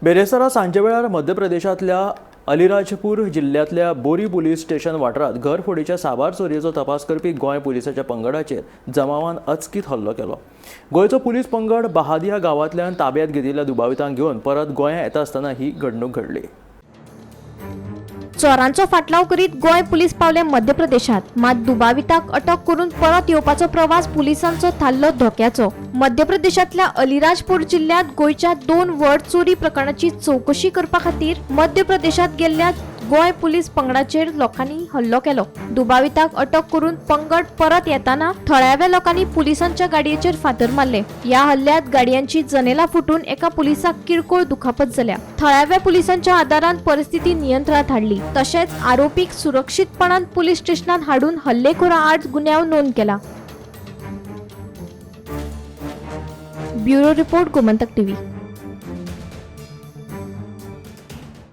बेरेस्तारा सांजे वेळार मध्य प्रदेशांतल्या अलिराजपूर जिल्ल्यांतल्या बोरी पुलीस स्टेशन वाठारांत घरफोडीच्या साबार चोरयेचो तपास करपी गोंय पुलिसाच्या पंगडाचेर जमावान अचकीत हल्लो केलो. गोंयचो पुलीस पंगड बहादिया गांवांतल्यान ताब्यात घेतिल्ल्या दुबावितांक घेवन परत गोंया येता आसतना ही घडणूक घडली. चोरांचो फाटलाव करीत गोंय पुलीस पावले मध्य प्रदेशात. मात दुबाविताक अटक करून परत येवपाचो प्रवास पुलिसांचो थारलो धोक्याचो. मध्य प्रदेशांतल्या अलिराजपूर जिल्ल्यांत गोंयच्या 2 व्हड चोरी प्रकरणाची चवकशी करपा खातीर मध्य प्रदेशांत गेल्ल्या गोंय पुलीस पंगडाचेर लोकांनी हल्लो केलो. दुबाविताक अटक करून पंगड परत येताना थळाव्या लोकांनी पुलिसांच्या गाडयेचेर फातर मारले. ह्या हल्ल्यात गाडयांची जनेलां फुटून एका पुलिसाक किरकोळ दुखापत जाल्या. थळाव्या पुलिसांच्या आदारान परिस्थिती नियंत्रणात हाडली. तशेंच आरोपीक सुरक्षीतपणान पुलीस स्टेशनात हाडून हल्लेखोरा आड गुन्यांव नोंद केला. Bureau report, Gomantak TV.